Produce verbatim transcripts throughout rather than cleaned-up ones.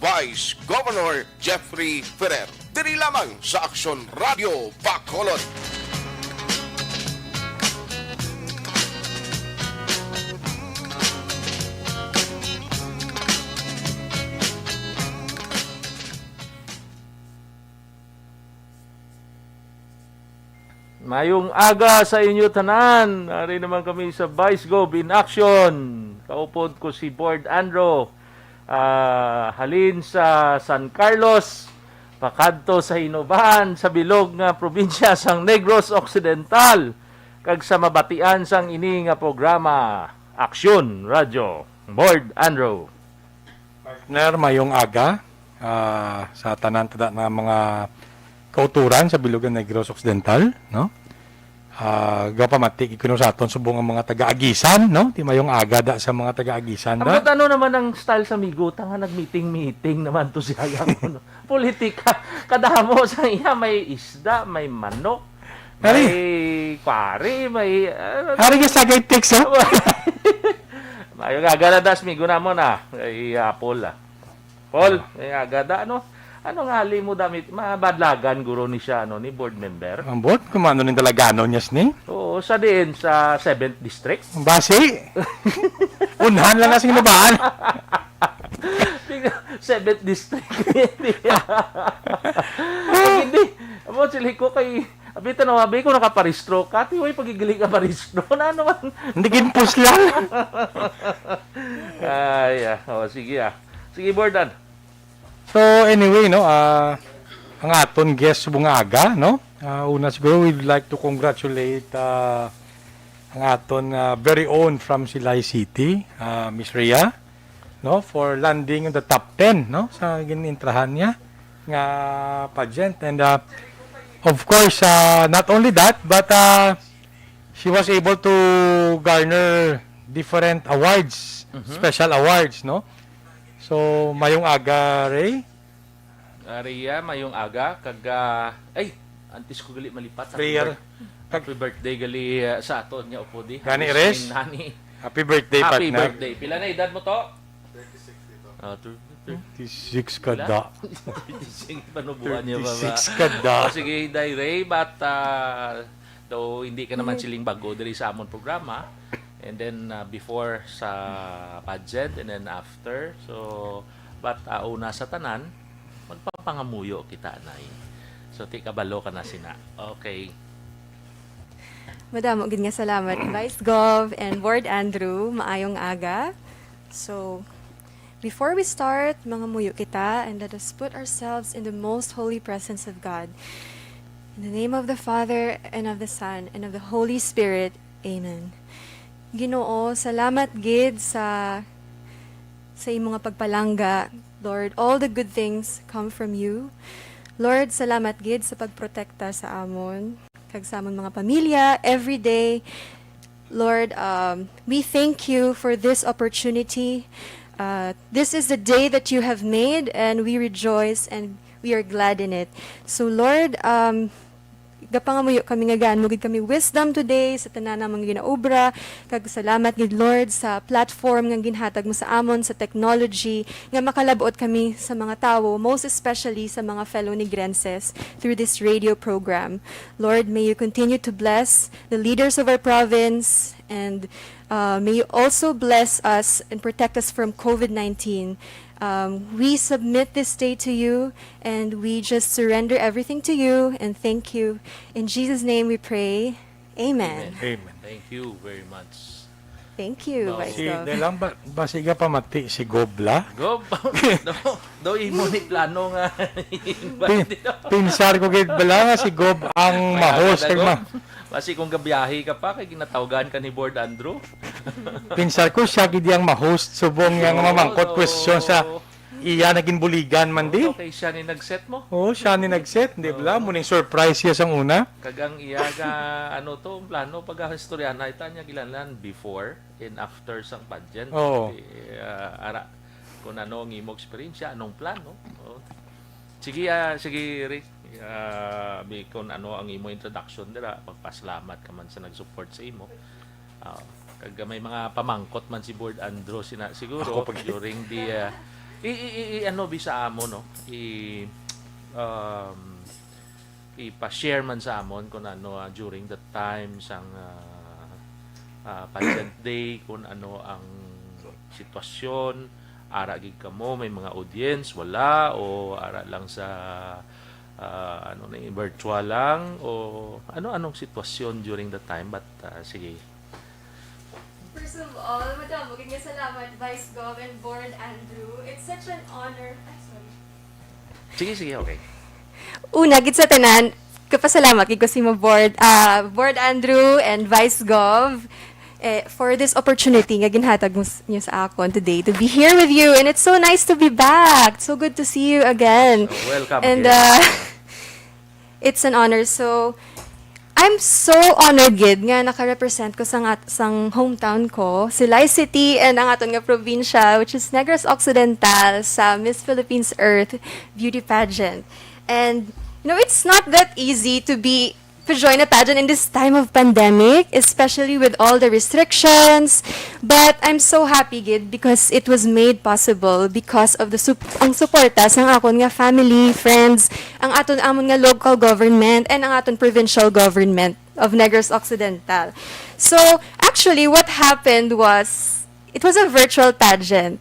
Vice Governor Jeffrey Ferrer. Diri lamang sa Aksyon Radio Bacolod. Mayong aga sa inyo tanan. Ari naman kami sa Vice Gov in Action. Kaupod ko si Board Andrew, ah, halin sa San Carlos, pakadto sa Hinoban, sa bilog nga probinsya sang Negros Occidental, kag sa mabatian sang ini nga programa, Aksyon Radyo. Board Andrew. Partner, mayong aga, ah, sa tanan tada nga mga kauturan sa Bilog nga Negros Occidental, no? Ah, gapamati gid kuno sa aton subong ang mga taga-Aguisan, no? Ti mayong aga da sa mga taga-Aguisan da. Ambot ano naman ang style sa Miguta nga nag-meeting-meeting naman to siya, ano? Politika. Kadamo sa iya, may isda, may manok, Ari. May kwari, may, ah, Ari nga sagay text, oh. Mayong aga da, Migo namon, ah. Kay, ah, Paul, ah. Paul, may aga da, ano? Ano nga hali mo damit? Mabadlagan, guro, ni siya, ano, ni board member. Ang board, kung ano ning dalagano niya, sini? Oo, sa diin, sa seventh District. Basi. Unhan lang na sing lubaan. Seventh District. Hindi. Amo, sili ko kay, abi, tanaw, abi, ko nakaparehistro ka. Ti, way pagigili ka parehistro. Na naman. Hindi ginpuslan. Ay, ah. Oh, sige, ah. Sige, Bordan. So, anyway, no, ah, ang aton guest subong nga aga, no? Ah, una siguro, we'd like to congratulate, ah, ang aton, ah, very own from Silay City, ah, Miss Rhea, no, for landing in the top ten, no, sa ginintrahan niya nga pageant. And, ah, of course, ah, not only that, but, ah, she was able to garner different awards, Mhm. special awards, no? So, mayong aga, Ray. Ah, Rhea, mayong aga, kag, ah, ay, antes ko gali malipat, happy Rhea, birth-, kag- happy birthday gali, ah, sa aton nga upod, eh. Gani, Res. Nani. Happy birthday, Happy partner. birthday. Pila na edad mo to? Thirty-six dito. Ah, thir-, thir-, Thirty-six ka pila? da. Thirty-six, panubuan niya ba ba? Thirty-six ka da. Oh, sige, Day Ray, but, ah, though hindi ka naman Mhm. siling bago diri sa amon programa, and then, ah, before sa pageant, and then after. So, but, ah, una sa tanan, magpapangamuyo kita, Nay. So, ti kabalo ka na sina. Okay. Madamo gid nga salamat, Vice Gov and Board Andrew. Maayong aga. So, before we start, mangamuyo kita and let us put ourselves in the most holy presence of God. In the name of the Father, and of the Son, and of the Holy Spirit. Amen. Ginoo, salamat gid sa, sa imo nga pagpalangga. Lord, all the good things come from you. Lord, salamat gid sa pagprotekta sa amon kag sa amon mga pamilya every day. Lord, um, we thank you for this opportunity. Uh, this is the day that you have made, and we rejoice and we are glad in it. So, Lord, um, gapangamuyo kami nga gaan mo gid kami wisdom today sa tanan nga mga ginaobra, kag salamat gid, Lord, sa platform nga ginhatag mo sa amon sa technology nga makalab-ot kami sa mga tawo, most especially sa mga fellow Negrenses through this radio program. Lord, may you continue to bless the leaders of our province, and, uh, may you also bless us and protect us from covid nineteen. Um, we submit this day to you, and we just surrender everything to you, and thank you. In Jesus' name we pray. Amen. Amen. Amen. Thank you very much. Thank you, Mao. Vice Si, Gov. Dahil lang ba, basi ka pamati si Gob la? Gob, do, do imo ni plano nga Pin-, invite dito. Pinsar ko gid bala nga si Gob ang May ma-host aga na, kag ma- Gob. Basi kung gabiyahe ka pa, kay ginatawgan ka ni Board Andrew. Pinsar ko siya gid ang ma-host, subong yang Oo, mamangkot so, question sa iya naging buligan man di. Oo, kay siya ni nag-set mo. Oo, siya ni nag-set, di bala? Oo. Mo ning surprise siya sang una. Kag ang iya nga, ano to, ang plano, pag-istoryahan na, ita niya gilalan before and after sang pageant. Oo. Di, ah, ara, kung ano ang imo eksperyensya, anong plano? Oo. Sige, ah, sige, Rick. Ah, bi-, kung ano ang imo introduction dira, magpasalamat ka man sa nag-support sa imo. Ah, kag may mga pamangkot man si Board Andrew sina, siguro, Ako pag- during the, ah, I, i, i, i- ano bi sa amo, no? I, um, ipa-share man sa amon kung ano, ah, during the time sang, ah, ah, pageant day, kung ano ang sitwasyon, ara gid kamo, may mga audience, wala, o ara lang sa, ah, ano ni, virtual lang, o ano, anong sitwasyon during the time, but, ah, sige. First of all, madamo gid nga salamat, Vice Gov and Board Andrew. It's such an honor. Ay, sorry. Sige, sige, okay. Una gid sa tanan, kapasalamat gid ko sa imo, Board, ah, Board Andrew and Vice Gov, eh, for this opportunity nga ginhatag mo s-, niyo sa akon today to be here with you. And it's so nice to be back. So good to see you again. So, welcome And, again. uh, it's an honor. So, I'm so honored gid nga naka-represent ko sang at-, sang hometown ko, Silay City, and ang aton nga probinsya, which is Negros Occidental, sa Miss Philippines Earth Beauty Pageant. And, you know, it's not that easy to be, to join a pageant in this time of pandemic, especially with all the restrictions. But I'm so happy gid because it was made possible because of the sup-, ang suporta sang akon nga family, friends, ang aton amon nga local government, and ang aton provincial government of Negros Occidental. So, actually, what happened was, it was a virtual pageant.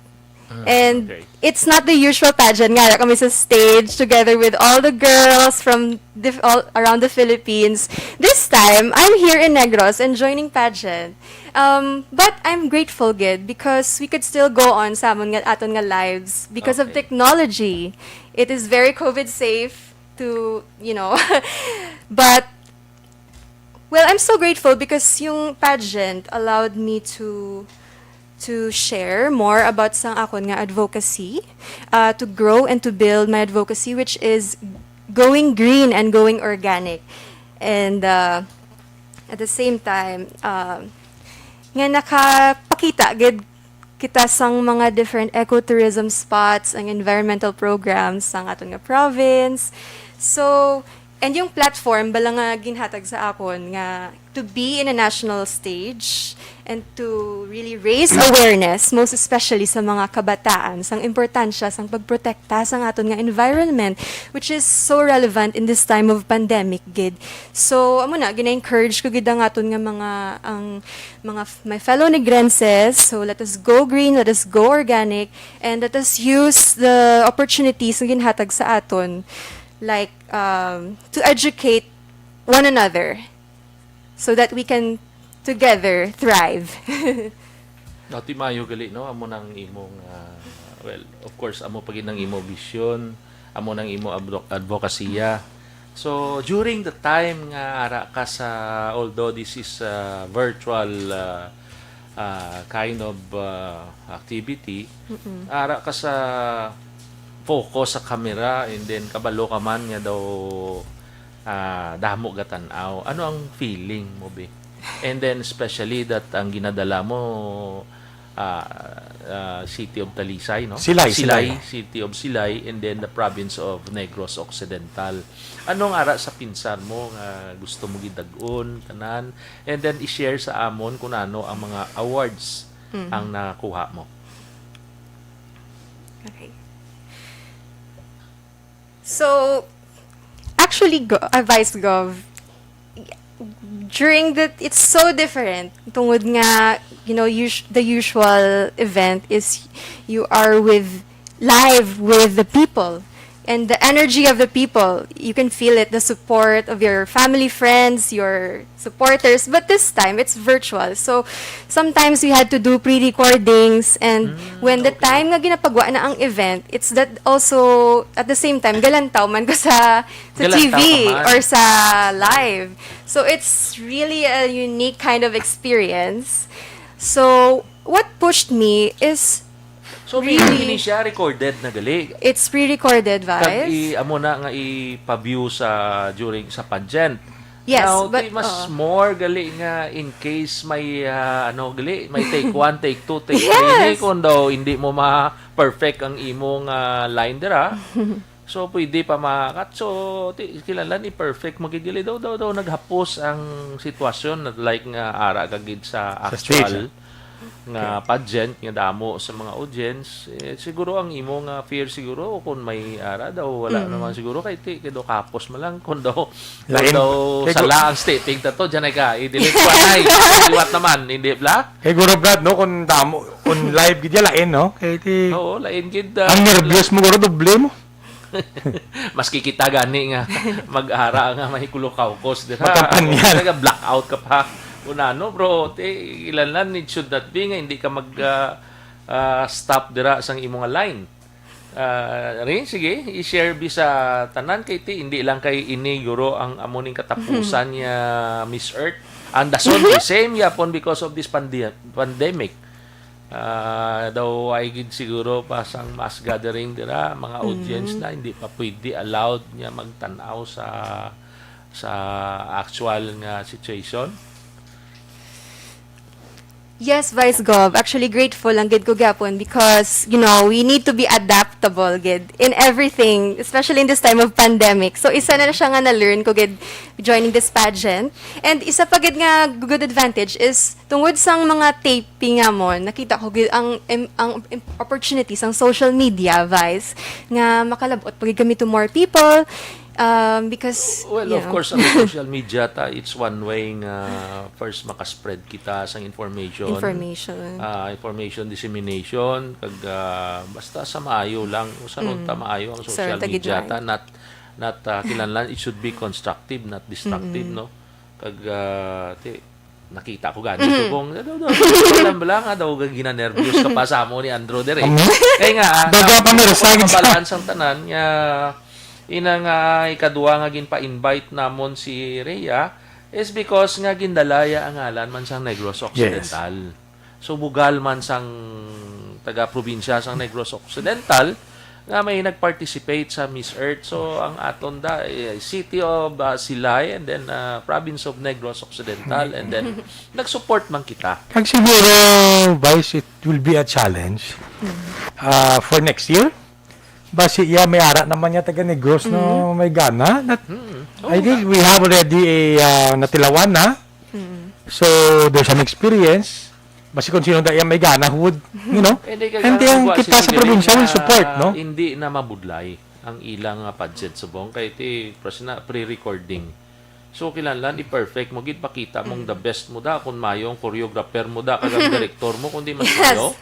Ah, And okay. It's not the usual pageant nga, kami sa stage together with all the girls from dif-, all around the Philippines. This time, I'm here in Negros and joining pageant. Um, but I'm grateful gid because we could still go on sa amon nga, aton nga lives because of Okay. technology. It is very COVID safe to, you know, but, well, I'm so grateful because yung pageant allowed me to to share more about sang akon nga advocacy, uh, to grow and to build my advocacy, which is going green and going organic. And, uh, at the same time, uh, nga nakapakita gid kita sang mga different ecotourism spots, ang environmental programs sang aton nga province. So, and yung platform bala nga ginhatag sa akon nga to be in a national stage and to really raise awareness, most especially sa mga kabataan, sang importansya sang pagprotekta sang aton nga environment, which is so relevant in this time of pandemic gid. So, amo na, gina-encourage ko gid ang aton nga mga, ang mga f-, my fellow Negrenses. So, let us go green, let us go organic, and let us use the opportunities nga ginhatag sa aton, like, um, to educate one another so that we can together thrive. No, ti maayo gali, no? Amo nang imong, ah, well, of course, amo pa gid ang imo vision, amo nang imo advo-, advokasya. So, during the time nga ara ka sa, although this is a virtual, ah, ah, kind of, ah, activity, Mm-mm. ara ka sa focus sa camera, and then kabalo ka man nga daw, ah, damo gatan-aw. Ano ang feeling mo, be? And then especially that ang ginadala mo, ah, ah, City of Talisay, no? Silay, Silay, Silay. City of Silay, and then the province of Negros Occidental. Anong ara sa pinsar mo nga gusto mo gidag-on, tanan? And then i-share sa amon kung ano ang mga awards Mhm. ang nakuha mo. Okay. So, actually, Go-, uh, Vice Gov, during the, it's so different. Tungod nga, you know, us-, the usual event is you are with, live with the people and the energy of the people. You can feel it, the support of your family, friends, your supporters. But this time, it's virtual. So, sometimes we had to do pre-recordings, and Mm, when the okay. time nga ginapagwa na ang event, it's that also, at the same time, galantaw man ko sa, sa Galantaw T V ka man. or sa live. So, it's really a unique kind of experience. So, what pushed me is So, may Really? kini siya recorded na gali. It's pre-recorded, Kag Vice. i-, amo na nga ipa-view sa, during sa pageant. Yes, Now, but, ti mas oo. more gali nga in case may, ah, ano, gali, may take one, take two, take three, Yes! ni kung daw hindi mo ma-perfect ang imong, ah, line dira. So, pwede pa makat. So, ti-, kinahanglan i-perfect mo gid gali. Daw, daw, daw, naghapos ang sitwasyon, like nga ara ka gid sa Sa actual. stage, ah. nga pageant nga damo sa mga audience, eh, siguro ang imo nga fear siguro kung may ara daw, wala Mm. naman siguro kay ti-, kay daw kapos man lang kung daw, kung Lain. daw Kay gu- sala ang stepping ta to, dyan ay ka, i-delete ko anay. Liwat naman, hindi bla? Kay guro, Brad, no, kung damo, kung live gid ya, lain, no? Kay ti, Oo, lain gid. Ah, ang nervyos mo, guro, doble mo. Maski kita gani nga mag-ara nga may kulukawkos dira. Magkampanya. Talaga blackout ka pa. Unano, bro, ti, ilan lang, it should not be nga hindi ka mag, ah, ah, stop dira sang imo nga line. Ah, rin, sige, i-share bi sa tanan kay ti, hindi lang kay ini, guro, ang amo ning katapusan niya, Miss Earth. And the same yapon because of this pandi-, pandemic. Ah, daw ay gid siguro pa sang mass gathering dira, mga audience na hindi pa pwede allowed nga magtan-aw sa sa actual nga situation. Yes, Vice Gov. Actually, grateful lang gid ko gyapon because, you know, we need to be adaptable gid in everything, especially in this time of pandemic. So, isa na siya nga na-learn ko gid joining this pageant. And isa pa gid nga good advantage is tungod sang mga taping nga mo, nakita ko gid ang, em- ang em- opportunity sang social media, Vice, nga makalabot pa gid kami to more people. Um, because, Well, you of know, course, ang social media ta, it's one way nga first makaspread kita sang information. Information. Ah, information dissemination, kag ah, basta sa maayo lang, usaron ta maayo ang Usaron social ta gid media maayo. ta, not not ah, kinahanglan it should be constructive, not destructive, no? Kag ah, ti, nakita ko gani ko kung ano daw, alam ba lang nga daw ginanervyos ka pa sa amo ni Andrew dire. Amo? Kaya nga, ah, Daga pa, meron sa akin sa- mabalance ang tanan nga ina nga ikadua nga ginpa-invite namon si Rhea is because nga gindalaya ang ngalan man sang Negros Occidental. So bugal man sang taga-probinsya sang Negros Occidental nga may nag-participate sa Miss Earth. So ang aton da eh, City of ah, Silay and then ah, Province of Negros Occidental and then nag-support man kita. Kag siguro, Vice, it will be a challenge ah, for next year. Basi iya, may ara naman niya taga Negros no may gana. That, Hmm. I think we have already a ah, natilawan na. So, there's an experience. Basi kung sino da iya may gana, who would, you know? Eh, di ka And gana then, magwa kita sige sa dili probinsya will nga support, no? Hindi na mabudlay ang ilang nga budget subong kay ti pres na pre-recording. So kinahanglan i-perfect mo gid, pakita mong the best mo da, kung mayo ang choreographer mo da kag ang director mo, kundi mas Yes. mayo.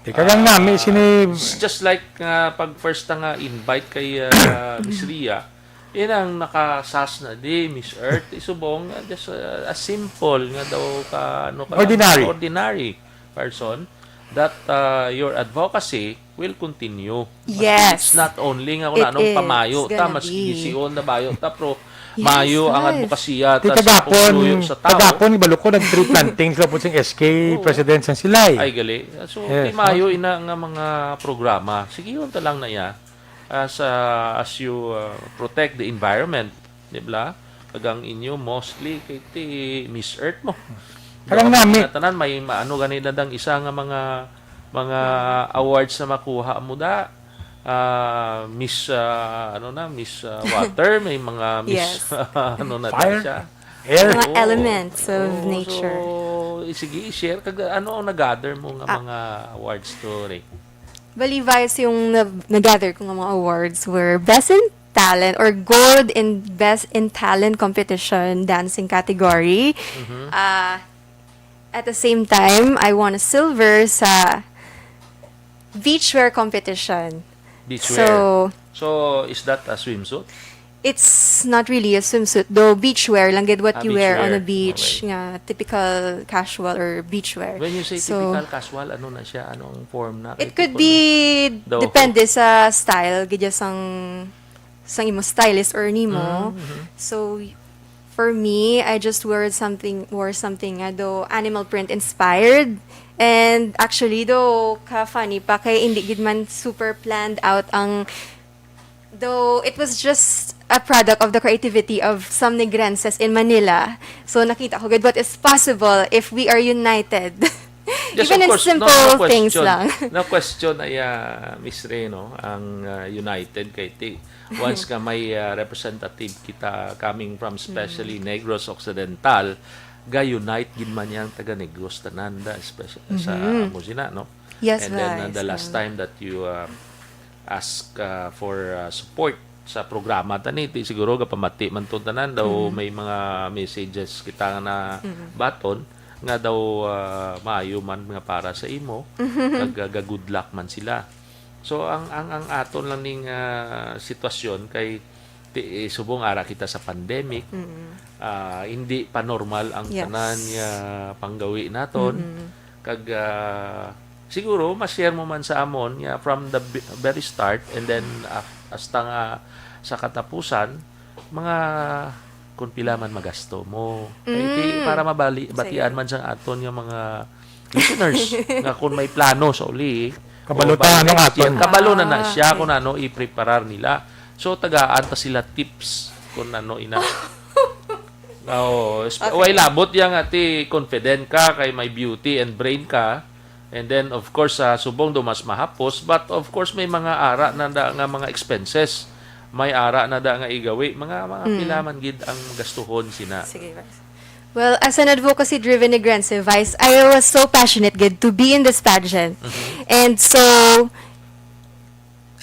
Di ka lang nami, sini... It's just like nga pag first ta nga invite kay ah, Miss Ria, yun ang nakasas na di Miss Earth, isubong ah, just ah, a simple nga daw ka ano ka lang, Ordinary. Ordinary person that ah, your advocacy will continue. Yes. It's not only nga kung It anong is pamayo ta, gonna mas be. gisiyon na bayo ta, pero Yes, mayo ang yes. advokasya Di ta sa kagapon, pagluyo sa tao. kagapon, ibalo ko, nag-tree planting sila po sa S K Oo. President sang Silay. Ay, gali. So, Yes, kay mayo ina nga mga programa. Sige, yun ta lang na iya. As, uh, as you uh, protect the environment, di ba? Kag ang inyo, mostly, kay ti Miss Earth mo. Kag ang Doon nami- na tanan, may maano gani na dang isa nga mga mga awards na makuha mo da. Ah, Miss, ah, ano na, Miss ah, Water, may mga Miss, Yes. ano na Fire? siya. Air? Mga Oo. elements of Oo, nature. So, sige, i-share. Kag, ano ang nag-gather mo nga Ah. mga awards to, Ray? Bali, Vice, yung na- nag-gather ko nga mga awards were Best in Talent or Gold in Best in Talent Competition Dancing category. Mhm. Ah, at the same time, I won a silver sa beachwear competition. Beachwear. So, So, is that a swimsuit? it's not really a swimsuit, though beachwear lang gid what Ah, you wear on a beachwear. Beach, Okay. nga typical casual or beachwear. When you say So, typical casual, ano na siya? Anong form na? it Kay could people be daw- depende sa style gid sang sang imo stylist or nimo. Mm, mhm. So for me, I just wore something wore something nga daw animal print inspired. And actually, daw ka funny pa kay hindi gid man super planned out ang though it was just a product of the creativity of some Negrenses in Manila. So nakita ko gid what is possible if we are united. Yes, Even of in course. simple No, no things question. lang. No question ay ah, Miss Reno ang ah, United kay ti once nga may ah, representative kita coming from especially Mm. Negros Occidental, ga-unite gid man yang taga Negros tanan da, especially sa Mhm. amo sina, no? Yes, And then, uh, Vice. the last Mm. time that you, uh, ask, uh, for, uh, support sa programa ta ni, ti siguro gapamati man to tanan daw Mhm. may mga messages kita nga na Mhm. baton nga daw, uh, maayo man nga para sa imo, Mhm. kag, uh, ga-good luck man sila. So, ang, ang, ang aton lang ning, ah, sitwasyon kay ti-, eh, subong ara kita sa pandemic, Mm. ah, hindi pa normal ang Yes. tanan nga panggawi naton. Mm-mm. Kag, ah, siguro, ma-share mo man sa amon nga from the bi-, very start and then af-, hasta nga sa katapusan, mga kung pila man magasto mo. Kay ti-, Mm. para mabali-, batian Sige. man sa aton nga mga listeners nga kung may plano sa uli, Kabalo o by ta, ano next nga year, aton? kabalo na na Ah, siya okay. kung ano i-preparar nila. So, tagaan ta sila tips kung ano ina. Oo, espe-, Okay. way labot yang ati confident ka kay may beauty and brain ka. And then, of course, sa subong do mas mahapos. But, of course, may mga ara na da, nga mga expenses. May ara na da nga igawi. Mga, mga Mm. pila man gid ang gastuhon sina. Sige, Vice. Well, as an advocacy-driven Negrense, Vice, I was so passionate gid to be in this pageant. Mhm. And so,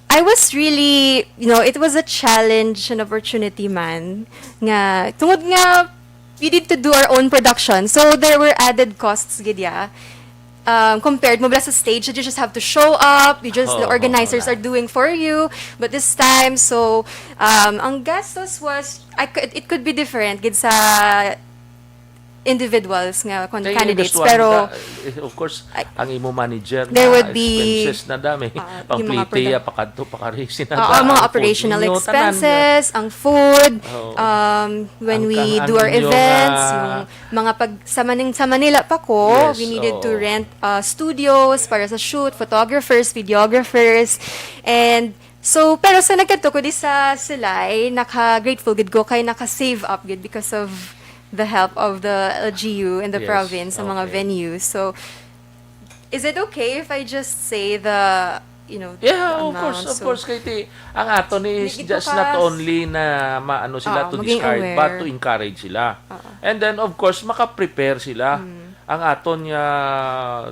I was really, you know, it was a challenge, an opportunity man, nga, tungod nga, we need to do our own production. So, there were added costs, gid, ya. Um, compared mo bala sa stage, you just have to show up, you just, Oo, the organizers oo, oo. are doing for you. But this time, so, um, ang gastos was, I could, it could be different, gid sa individuals nga kon Kay candidates, gusto pero ang ta-, eh, of course, I, ang imo manager there na would be, expenses na dami. Ah, yung mga Pamplete, produ- pakadto, pakari, sina Oo, da, mga ang food operational ninyo, tanan, expenses, ang food, Oo. um, when Ang we kang-, do ang our inyo events, nga yung mga pag, sa Maning-, sa Manila pa ko, Yes, we needed to oo. rent, uh, studios para sa shoot, photographers, videographers, and so, pero sa nagkadto ko di sa Silay, naka-grateful gid ko kay naka-save up gid because of the help of the L G U and the Yes, province sa mga okay. venues. So, is it okay if I just say the, you know, Yeah, the of course, amount? of So, course. Kay ti-, ang aton is Hindi gid just ko not kas- only na maano sila Oo, to maging discard, but aware. to encourage sila. Oo. And then, of course, maka-prepare sila. Mm. Ang aton nga,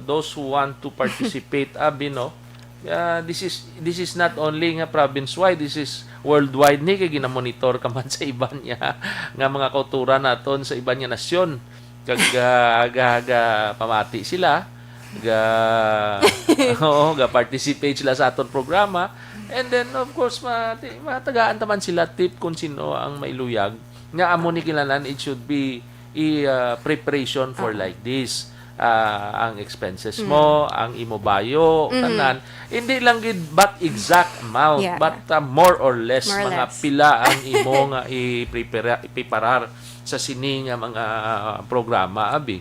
those who want to participate, abi, no? Ah, this is, this is not only nga province-wide, this is worldwide ni, kay ginamonitor ka man sa iban niya nga mga kultura naton sa iban nga nasyon. Kag, ah, ga, ga, pamati sila, ga, oo, ga participate sila sa aton programa. And then, of course, mati-, matagaan ta man sila tip kung sino ang mailuyag. Nga amo ni kinahanglan, it should be i, ah, preparation for Ah. like this. Ah, ang expenses Mm. mo, ang imo bayo, Mhm. tanan. Hindi lang gid but exact amount, Yeah. but, ah, more or less, More or mga less. pila ang imo nga iprepara-, ipiparar sa sini nga mga programa, abi.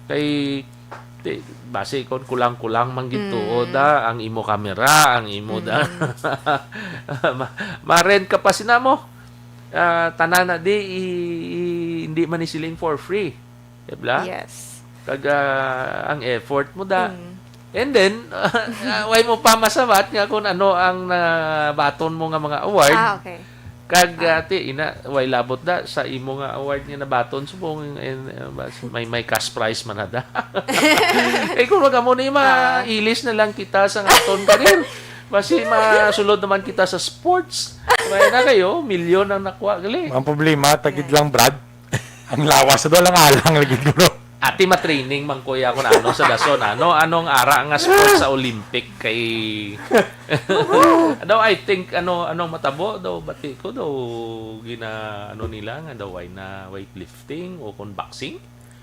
Kay, ti-, basi kon kulang-kulang man gid Mm. tuod, ah, ang imo kamera, ang imo da-, Mm. ma-, ma-rent ka pa sina mo. Ah, tanan na di, i-, i-, hindi man ni siling for free. Di ba? Yes. Kag, ah, ang effort mo da. Mm. And then, ah, way mo pa masabat nga kung ano ang nabaton mo nga mga award. Ah, okay. Kag, Ah. ah, ti, ina, way labot da sa imo nga award nga nabaton. Subong, and, uh, bas-, may, may cash prize man na da. Eh, kung wag mo na yung Ah. mailis na lang kita sa aton career. Basi masulod naman kita sa sports. Kaya na kayo, milyon ang nakuha, gali. Ang problema, tagid Yan. lang, Brad. Ang lawas sa doon lang alang lagi, bro. Ati, matraining man, kuya, kung ano sa dason, ano, anong ara nga sport sa Olympic kay, daw, I think, ano, anong matabo, daw, bati ko, daw, gina, ano nila, nga daw, ay na weightlifting o kung boxing?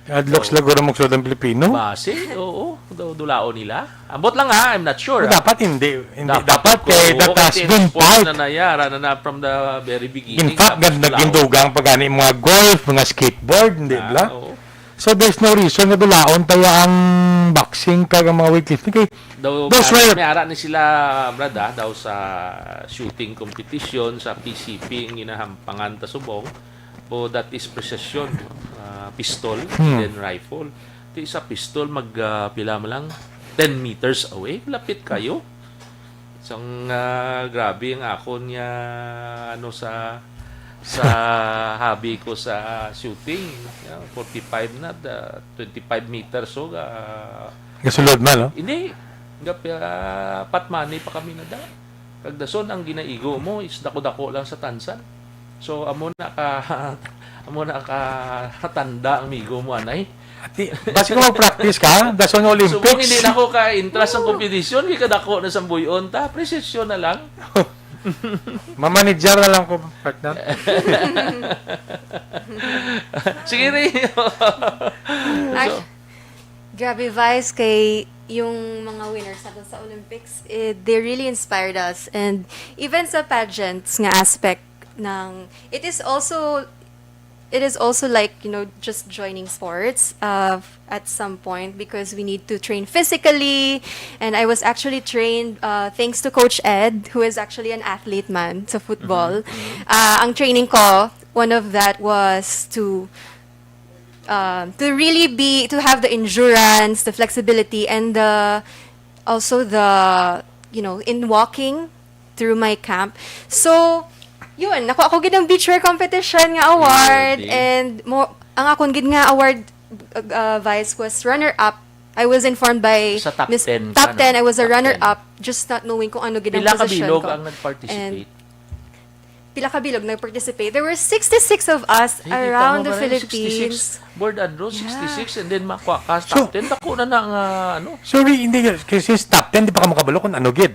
Adlok So, sila guro magsulod ang Pilipino. Basi, oo, daw, dulaon nila. Ambot lang ha, I'm not sure, ah. Dapat hindi. Hindi. Dapat Dapat, kay oo, that kasi has been sports part. na nayara na, na from the very beginning. In fact, Tapos ganda, wala, gindugang pa gani mga golf, mga skateboard, hindi Ah, bla? oo. So, there's no reason nga dulaon tayo ang boxing kag ang mga weightlifting. Kay Daw, those may, were may ara ni sila, Brad, ah, daw sa shooting competition, sa P C P, ang ginahampangan ta subong. O that is precision, ah, pistol, Hmm. then rifle. Ti sa pistol, mag, ah, pila man lang, ten meters away, lapit kayo. Sang, ah, grabe ang akon nga, ano, sa, Sa hobby ko sa shooting, yeah, forty-five na, da, twenty-five meters, so, ah, Gasulod man, no? Hindi. Gap-, ah, pat money pa kami na da. Kag dason, ang ginaigo mo is dako-dako lang sa tansan. So, amo na ka, amo na ka tanda ang migo mo, anay. Ati, basi ko mag-practice ka, dason Olympics. Subong hindi na ko ka-interest sa competition, kay kadako na sa buyon ta, precision na lang. Mamanager na lang ko, partner. Sige, Ray. Ash-, So, grabe, Vice, kay yung mga winners natin sa Olympics, eh, they really inspired us. And even sa pageants nga aspect ng, it is also, it is also like, you know, just joining sports, uh, at some point because we need to train physically. And I was actually trained, uh, thanks to Coach Ed, who is actually an athlete man sa football. Mhm, mhm. Uh, ang training ko, one of that was to, um, to really be, to have the endurance, the flexibility, and the, also the, you know, in walking through my camp. So, yun, nakuha ko gid ang beach wear competition nga award, Grabe. And mo, ang akon gid nga award, uh, Vice, was runner-up. I was informed by Sa top Miss ten ka, top no? ten, I was a Top ten. Runner-up, just not knowing kung ano gid ang Pila ka position bilog ko. Ang nag-participate? And pila ka bilog nag-participate? There were sixty-six of us Ay, kita around mo the ba na yung Philippines. Sixty-six? Board and Rose, Yeah. Sixty-six, and then makuha ka sa So, top ten. Dako na na nga, ano? Sorry, hindi, kasi sa top ten, di pa ka makabalo kung ano gid.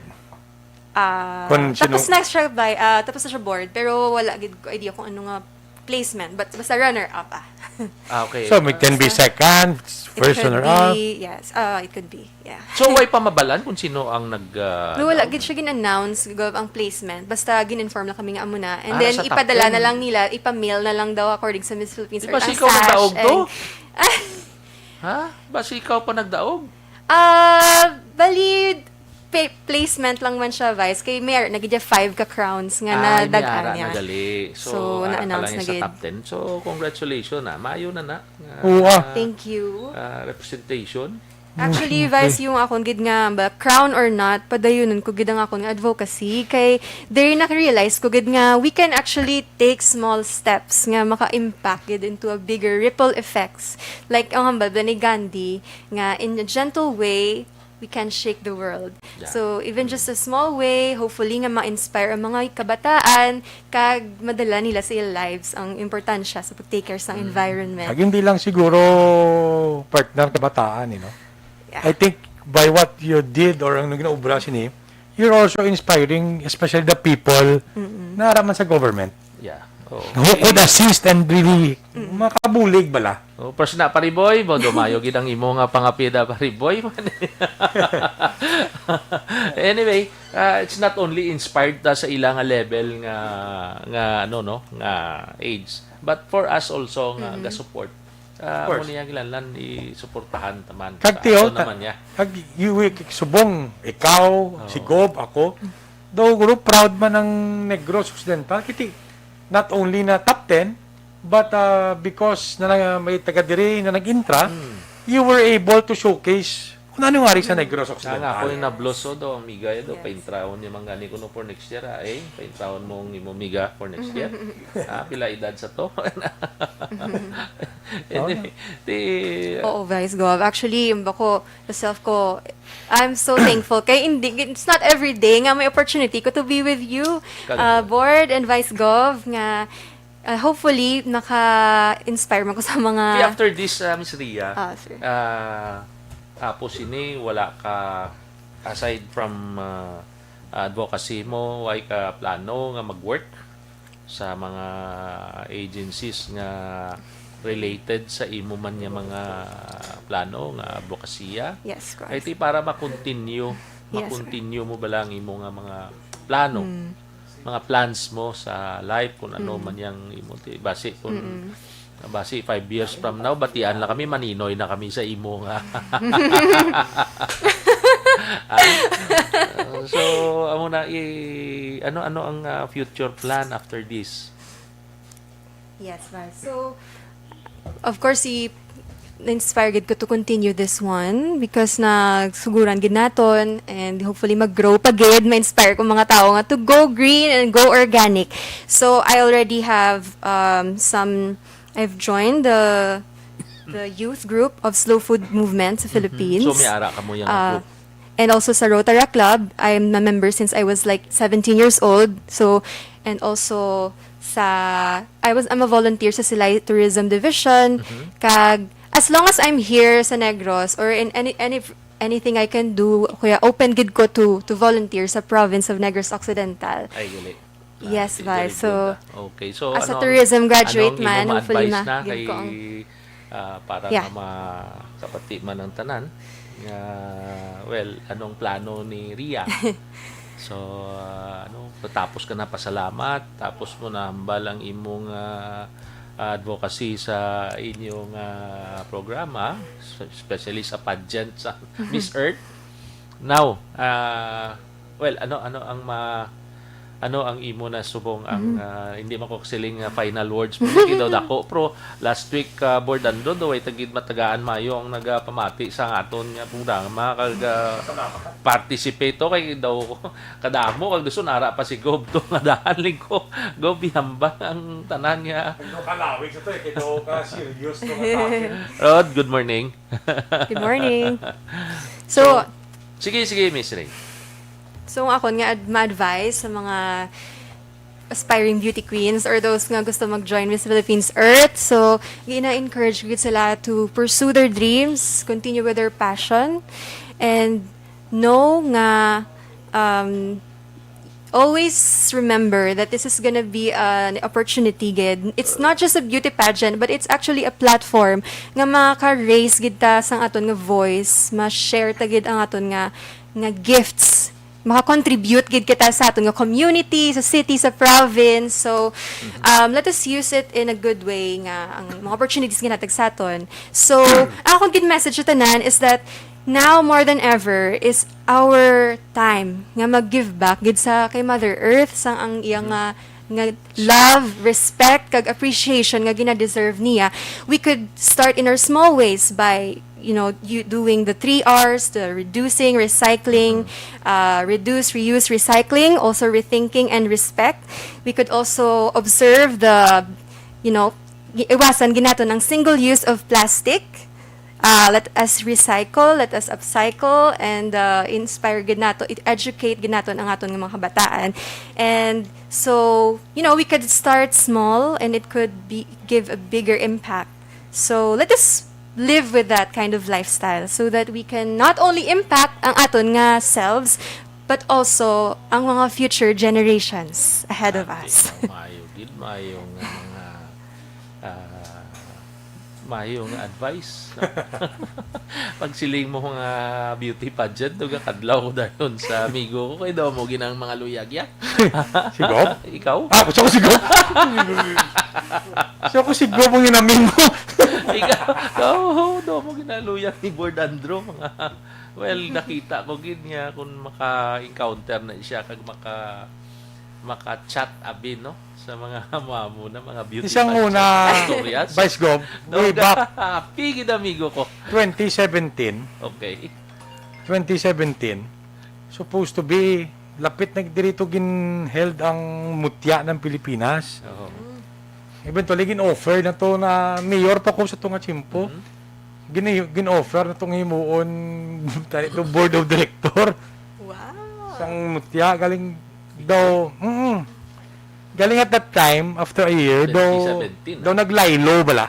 Ah, Kung tapos sino na siya by, ah, tapos na siya board, pero wala gid ko idea kung ano nga placement, but basta runner-up, ah. Ah, okay. So, may Ah, can be basta second, It first could runner-up. Be, yes. Ah, it could be, yeah. So, way pa mabalan kung sino ang nag, ah, No, wala ano? Gid siya gin-announce, Gov, ang placement. Basta gin-inform lang kami nga amo na. And Ah, then, nasa top ipadala na ten. Lang nila, ipa-mail na lang daw according sa Miss Philippines Di or ba ang si ikaw sash nagdaog to? And Ha? Basi ikaw pa nagdaog? Ah, bali, pa-, placement lang man siya, Vice. Kay may ara na gid five ka crowns nga Ay, may nadaghan ara niya. Na gali. So, So, ara pa na-announce lang na sa gid. Top ten. So, congratulations, ah. Maayo na na. Nga, Oo, ah. Thank you. Ah, representation. Actually, Vice, yung akon gid nga, ba, crown or not, padayunon ko gid ang akon nga advocacy. Kay, there na-realize ko gid nga we can actually take small steps nga maka-impact gid into a bigger ripple effects. Like, ang hambal ba ni Gandhi, nga in a gentle way, we can shake the world. Yeah. So, even just a small way, hopefully nga ma-inspire ang mga kabataan, kag madala nila sa ila lives ang importansya sa pag-take care sa Mm. Environment. Kag hindi lang siguro, partner, kabataan, you know? Yeah. I think by what you did or ang ginaobra sini, you're also inspiring, especially the people Mm-mm. na ara man sa government. Yeah. Oo. Who could assist and really Mm. makabulig bala. Oh, first na, Pariboy, mo dumayo gid ang imo nga pangapida, Pariboy. Anyway, ah, it's not only inspired ta sa ila nga level nga, nga, ano, no, nga age, but for us also nga Mm-hmm. ga-support. Ah, Of course. Amo niya, kinahanglan isuportahan ta man. Kag Sa tiyo, ato ta-, naman niya. Kag you, subong, ikaw, Oo. Si Gob, ako, daw guro proud man ang Negros Occidental. Kiti, not only na top ten, but, ah, because na, na may taga diri na nag-intra, Hmm. you were able to showcase kung ano nga rin sa Negros Nga nga, Occidental. Ako yung nabloso daw, ang miga yun daw, Yes. Paintrahon yung mga ni kuno for next year, ah, eh, paintrahon mo ang imo miga for next year. Ah, pila edad sa to? Anyway, Oo. Ti, Oo, Vice Gov. Actually, yung ako, myself ko, I'm so thankful. Kay hindi, it's not every day nga may opportunity ko to be with you, Kag- uh, Board and Vice Gov, nga, uh, hopefully, naka-inspire mo ko sa mga Ti, after this, uh, Miss Ria, Ah, sir. uh, tapos ini, wala ka, aside from, uh, advocacy mo, way ka plano nga mag-work sa mga agencies nga related sa imo man nga mga plano nga advokasya? Yes, of course. Ay, ti para ma-continue, Yes, sir. ma-continue mo ba lang imo nga mga plano, Mm. mga plans mo sa life, kung ano Mm. man yang imo, ti, basi kung Mm. Basi five years from now, batian lang kami, maninoy na kami sa imo nga. Ah, so, amo na, i-, ano, ano ang, ah, future plan after this? Yes, Vice. So, of course, si, na-inspire gid ko to continue this one because nasuguran gid naton, and hopefully mag-grow pa gid, ma-inspire ko mga tao nga to go green and go organic. So I already have, um, some, I've joined the the youth group of Slow Food Movement sa Philippines. So, may ara ka mo yung Ah, group? And also sa Rotaract Club, I'm a member since I was, like, seventeen years old. So, and also sa, I was, I'm a volunteer sa Silay Tourism Division. Mhm. Kag, as long as I'm here sa Negros or in any, any, anything I can do, kuya, open gid ko to, to volunteer sa province of Negros Occidental. Ay, gali. Ah, Yes, di, Vice. Very So, good, ah. Okay. So, as a ano ang, tourism graduate ano ang imo man, hopefully ma-advise na ma-, kay, ko ang ah, para Yeah. nga makapati man ang tanan nga, well, anong plano ni Ria? So, ah, ano, tapos ka na pasalamat, tapos mo nahambal ang imong, ah, advocacy sa inyong, ah, programa, especially sa pageant sa Mhm. Miss Earth. Now, ah, well, ano, ano ang ma-, ano ang imo na subong ang, Mhm. ah, hindi man ko siling nga final words mo, kay daw dako, pero last week, ah, Board Andro, daw ay tagid matagaan mayo ang nagapamati sa aton nga programa, kag, ah, participate to, kay daw kadamo, kag gusto nara pa si Gob to nga dahan lingko, Gob, ihambal ang tanan nga. Ano kalawig sa to eh, kay daw ka serious to nga topic. Rod, good morning. Good morning. So, So, sige, sige, Miss Ray. So, ang akon nga ad-, ma-advise sa mga aspiring beauty queens or those nga gusto mag-join Miss Philippines Earth. So, gina-encourage ko gid sila to pursue their dreams, continue with their passion, and know nga, um, always remember that this is gonna be an opportunity gid. It's not just a beauty pageant, but it's actually a platform nga maka-raise gid ta sang aton nga voice, ma-share ta gid ang aton nga, nga gifts. Maka-contribute gid kita sa aton nga community, sa city, sa province. So, Mhm. um, let us use it in a good way nga ang mga opportunities nga natag sa aton. So, ang akong gid message sa tanan is that now more than ever is our time nga mag-give back gid sa kay Mother Earth, sang ang iya nga, nga love, respect, kag appreciation nga gina-deserve niya. We could start in our small ways by, you know, you doing the three R's, the reducing, recycling, uh, reduce, reuse, recycling, also rethinking and respect. We could also observe the, you know, gi-, iwasan gid naton ang single use of plastic. Uh, let us recycle, let us upcycle, and, uh, inspire gid nato, it educate gid naton ang aton nga mga kabataan. And so, you know, we could start small and it could be, give a bigger impact. So, let us live with that kind of lifestyle so that we can not only impact ang aton nga selves, but also ang mga future generations ahead of us. Ate, maayo gid, maayo nga mga, ah, maayo nga advice, no? Pagsiling mo nga beauty pageant, duga kadlaw ko dayon sa amigo ko, kay daw mo ginang mga luyag ya. Si Gob? Ikaw? Ah, siya ko si Gob. Siya ko si Gob ang inamin mo. Ikaw, oo, daw mo ginang luyag ni Board Andro, mga, well, nakita ko gid nga kung maka-encounter na siya, kag maka-, maka-chat abi, no? Sa mga amo-amo na, mga beauty Isang pageant una, tutorials. Vice Gov, No, way back happy gid, amigo ko. twenty seventeen. Okay. Twenty seventeen, supposed to be, lapit na diri to gin-held ang Mutya ng Pilipinas. Oo. Eventually, gin-offer na to na mayor pa ko sa tunga tiyempo. Mhm. Gini-, gin-offer na tong himuon tayo to board of director. Wow. Sang Mutya, galing daw, mm, galing at that time, after a year, daw, twenty seventeen, daw ah. Naglaylo bala.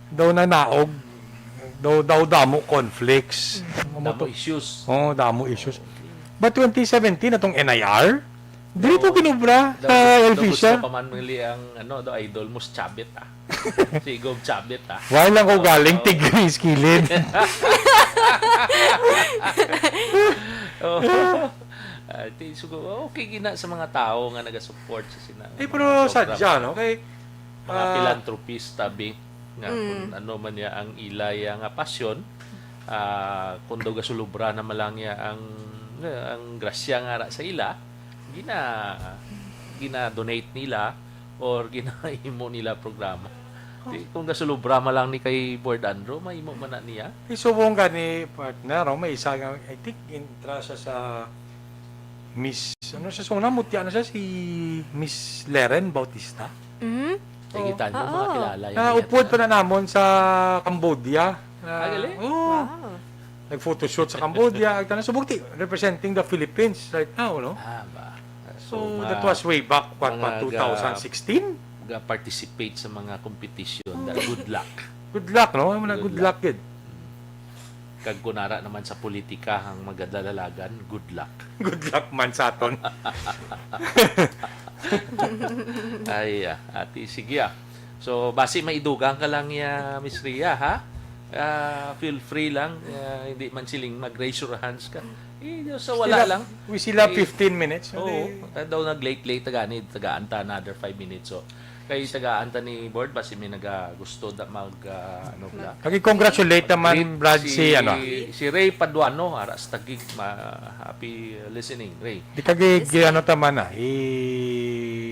Daw nanaog. Daw, daw damo conflicts. Mm. Amo Damo to. Issues. Oh, damo issues. But twenty seventeen, atong N I R, diri to Daw, kinubra daw sa gus-, daw Elvicia. Gusto pa man muli ang, ano, daw idol mo, si Chavit, ah. Si Gov Chavit, ah. Why lang ko galing Oo. Tigris kilid? Oo. Ah, ti-, sugo, okay gina sa mga tao nga nagasupport sa sina-, Eh, mga pero program. Sadya, no? Kay, Mga ah, philanthropist, tabi, nga Mm. kung ano man niya ang ilay, ah, nga pasyon, ah, kung daw gasulubra na man lang niya ang, ang grasya nga ra sa ila, gina-, gina-donate nila or ginahimo nila programa. Di, kung gasulubra man lang ni kay Board Andrew, mahimo man na niya. Isubong gani, partner, oh, may isa nga, I think, intra siya sa Miss, ano siya, so namutya na siya, si Miss Leren Bautista. Mhm. Kay kita nyo, Oo. mga kilala yan. Na upod pa na namon sa Cambodia. Na, Ah, galing? Oo. Wow. Nag-photoshoot sa Cambodia. Ay, tanan, subong ti, representing the Philippines right now, no? Ah, ba? So, that was way back, what, mga pa, ga- two thousand sixteen? Ga-participate sa mga competition. Da- Good luck. Good luck, no? Good, Good good luck, good. Kag kunara naman sa politika ang magadalalagan, good luck. Good luck man sa aton. Ay, ah, ati, sige ah. So, basi maidugang ka lang ya, Miss Ria, ha? Ah, feel free lang. Ah, hindi man siling mag-raise your hands ka. Eh, so wala Still have- lang. We still have Eh, fifteen minutes. Oo, Hindi. ta daw nag-late-late, taga ni, tagaan ta another five minutes. So, kay tagaan ta ni Board, basi may nagagusto da mag, ah, ano bla. Kag-congratulate naman, Brad, si, ano, si Ray Paduano, ara sa Taguig, ma, happy listening, Ray. di kagi, ano taman na, i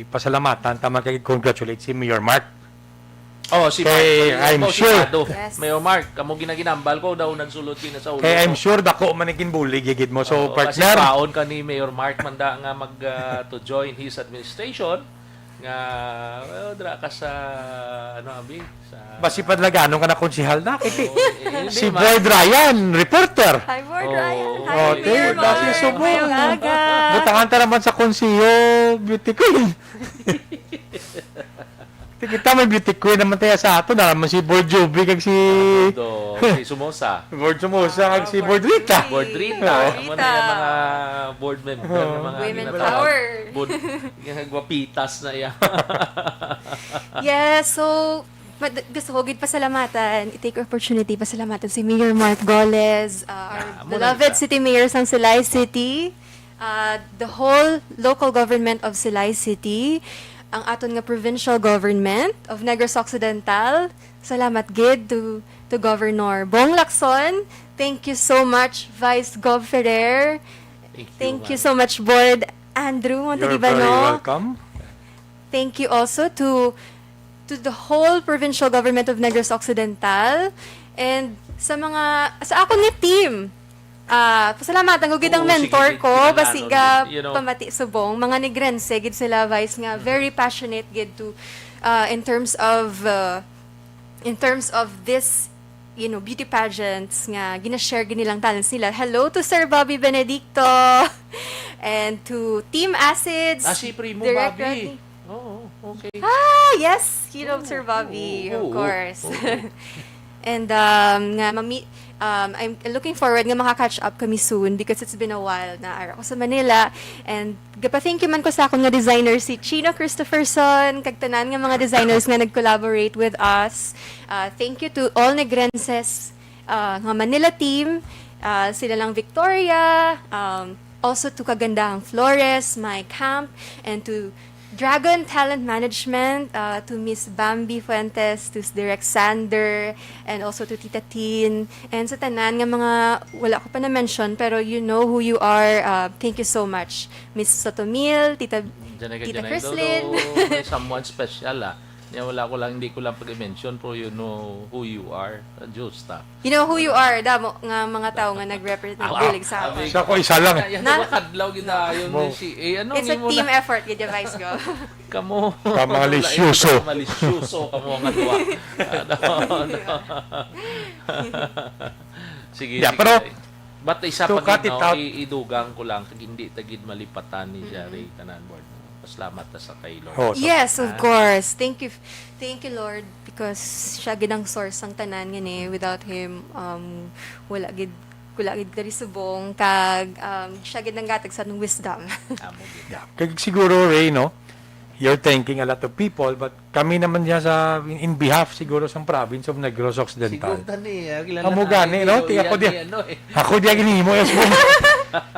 pasalamatan taman kag congratulate si Mayor Mark. Oh, si Kay, Mark, I'm oh, si sure. Mado. Yes. Mayor Mark, kamo ginaginambal ko daw nagsulod kini sa ulo Kay ko. I'm sure dako man ang ginbulig gid mo. So, Oo, kasi partner, paon ka ni Mayor Mark man da nga mag ah, to join his administration nga, well, dra ka sa ano, abi, sa basi padlagano ka na konsihal na. Kay Oo, eh, hindi, si ma- Board Ryan, reporter. Hi, Board Oo. Ryan. Hi, Oh, Mayor ti, basi Mark. subong. Mayong aga. Butangan ta naman sa konseho, beauty queen. Ti kita may beauty queen naman tayo sa ato. Naman si Board Juby kag si Do, si Sumosa. Board Sumosa kag si Board Rita. Board Rita. Board Amo Rita. na yung mga board member, Oo. ng mga Women ginatawag. power. Board, gwapitas na iya. Yes, so mad- gusto ko gid pasalamatan, i-take opportunity pasalamatan si Mayor Mark Goles, uh, our Ah, amo na beloved kita. city mayor sang Silay City, uh, the whole local government of Silay City, ang aton nga provincial government of Negros Occidental. Salamat gid to to Governor Bong Lacson. Thank you so much, Vice Gov Ferrer. Thank you, Thank you ma'am. So much, Board Andrew You're very Montalibano. Welcome. Thank you also to to the whole provincial government of Negros Occidental and sa mga sa akon nga team. Ah, pasalamatan ko gid ang Oo, mentor sige, ko, sige, basi ano, ga you know. Pamati Subong, mga Negrense gid sila, Vice, nga very passionate gid to uh, in terms of uh, in terms of this, you know, beauty pageants nga gina-share gid nilang talents nila. Hello to Sir Bobby Benedicto and to Team Acids. Ah, si Primo Direk Bobby. Rodney. Oo, okay. Ah, yes, you know Sir Oo, Bobby, oo, of oo, course. oo. And um, nga mami um, I'm looking forward nga maka-catch up kami soon because it's been a while na ara ko sa Manila and gapa-thank you man ko sa akon nga designer si Chino Christopherson kag tanan nga mga designers nga nag-collaborate with us. Uh, thank you to all Negrenses uh, nga Manila team, uh, sila lang Victoria, um, also to Kagandahang Flores, my camp, and to Dragon Talent Management, uh, to Miss Bambi Fuentes, to Direk Sander, and also to Tita Tin, and sa tanan nga mga wala ko pa na-mention, pero you know who you are. Uh, thank you so much, Miss Sotomil, Tita, Diyan na ka, Tita diyan na. Chrislyn. Though, though, may someone special ah. Niya wala ko lang, hindi ko lang pag-mention, pero you know who you are. Diyos ta. You know who you are, damo nga mga tao nga nagrepresent Ah, nagbulig sa ah, akon. Siya ko isa lang. Kaya Na- nagkakadlaw gid tayo Mo. ni si eh, ano It's a mo team na? Effort, gid, Vice Gov. Kamo. Ka mga lisyoso. Malisyoso, kamo nga duwa. Ano, ano. Sige, Yeah, sige. pero But isa to pa cut gid, it no, out. i- idugang ko lang, kag hindi ta gid malipatan ni Jerry, tanan board. Pasalamat ta sa kay Lord. Oh, so- Yes, of Ah. course. Thank you. Thank you, Lord, because siya gid ang source sang tanan nga ni. Without him, um, wala gid wala gid diri subong kag um, siya gid nanggatag sa atong wisdom. Amo gid. Yeah. Kag siguro, Ray, no? You're thanking a lot of people, but kami naman niya sa in behalf siguro sa province of Negros Occidental. Siguro tani, ah, kilala Amo na gani, ni no? Lord Ti ako yan, di, ni ano, eh. ako di ginhimo yes mo.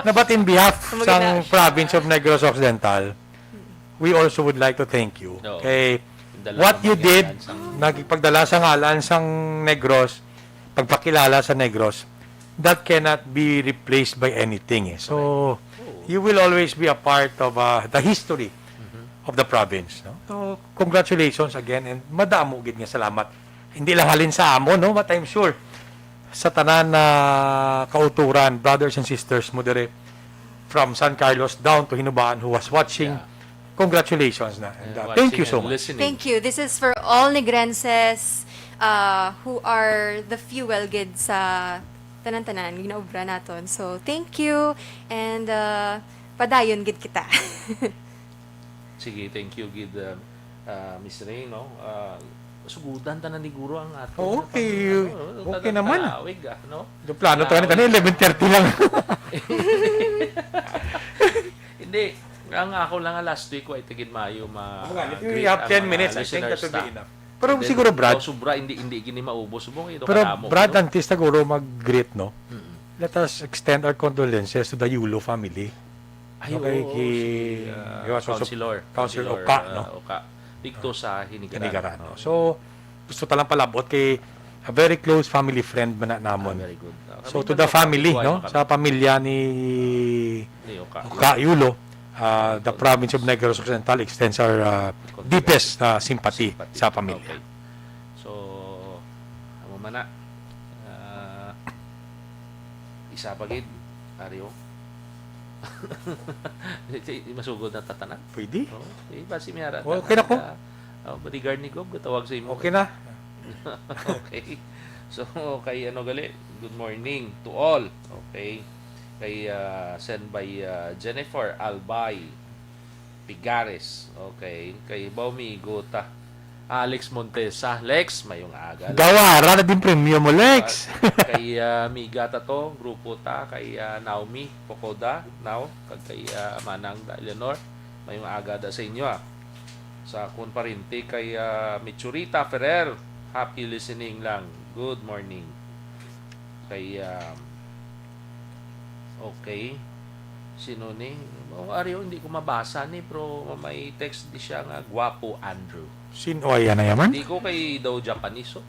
Na but in behalf Amo sang gani. Province of Negros Occidental, we also would like to thank you. No. Kay Dala what ka you man did, yan sang nagpagdala sa ngalan sang Negros, pagpakilala sa Negros, that cannot be replaced by anything. Eh. So, you will always be a part of uh, the history of the province, no? So, congratulations again and madamo gid nga salamat. Hindi lang halin sa amon, no, but I'm sure sa tanan na kauturan, brothers and sisters mo dire from San Carlos down to Hinoba-an who was watching. Yeah. Congratulations na. And, And uh, watching thank you so and much. Listening. Thank you. This is for all Negrenses, uh, who are the fuel gid sa tanan-tanan ginaobra naton. So, thank you and, uh, padayon gid kita. Sige, thank you gid, uh, uh, Miss Ray, no? Uh, sugudan tanan ni Guro ang ato. Okay, ano, okay tanan naman. Palawig, ah, no? Yung plano to, ano, Palawig. Eleven thirty lang. Hindi. Ang ako lang nga last week, wa itigid maayo ma-, Mga ganito, greet you have ang ten mga minutes, I think that listeners should be ta. Enough. Pero And then, siguro, Brad, oh, sobra, hindi, hindi gini maubos. Subong ito pero kadamo, Brad, no? Antes na guro mag-greet, no? Mm-mm. Let us extend our condolences to the Yulo family. Ay, Okay, oo, ki-, si, ah, yung aso-, Councilor, Councilor Councilor, Oka, ah, no? Oka. Dito sa Hinigaran. Hinigaran, no? Oo. So, gusto ta lang palabot kay a very close family friend man na namon. Ah, very good. Ah, So, kami to man the ang family, kapitbahay no? Makami. Sa pamilya ni Ni Oka. Oka Yulo, ah, the province of Negros Occidental extends our, ah, Condolences. Deepest, ah, sympathy Sympathy. Sa pamilya. Okay. So, amo man na. Ah, isa pa gid, Ario. Di, di, di masugod na tatanan. Pwede. Oh, di ba si Miara? Oh, okay na ko. Ah, oh, bodyguard ni Gob, gatawag sa imo. Okay na. Okay. So, kay ano gali, good morning to all. Okay. Kay, ah, send by, ah, Jennifer Albay Pigares. Okay. Kay Baumigo ta. Alex Montesa. Lex, mayong aga. Gawara na din premyo mo, Lex. Ah, kay, ah, Miga ta to, grupo ta, kay, ah, Naomi Pocoda, now, kag kay, ah, Manang da Eleanor, mayong aga da sa inyo, ah. Sa akon parente kay, ah, Mitsurita Ferrer, happy listening lang. Good morning. Kay, ah, okay. Sino ni? Oh, Ario, hindi ko mabasa ni, pero may text di siya nga, "Guwapo, Andrew." Sin-, oh, ayan na yaman. Hindi ko kay daw Japanese, oh.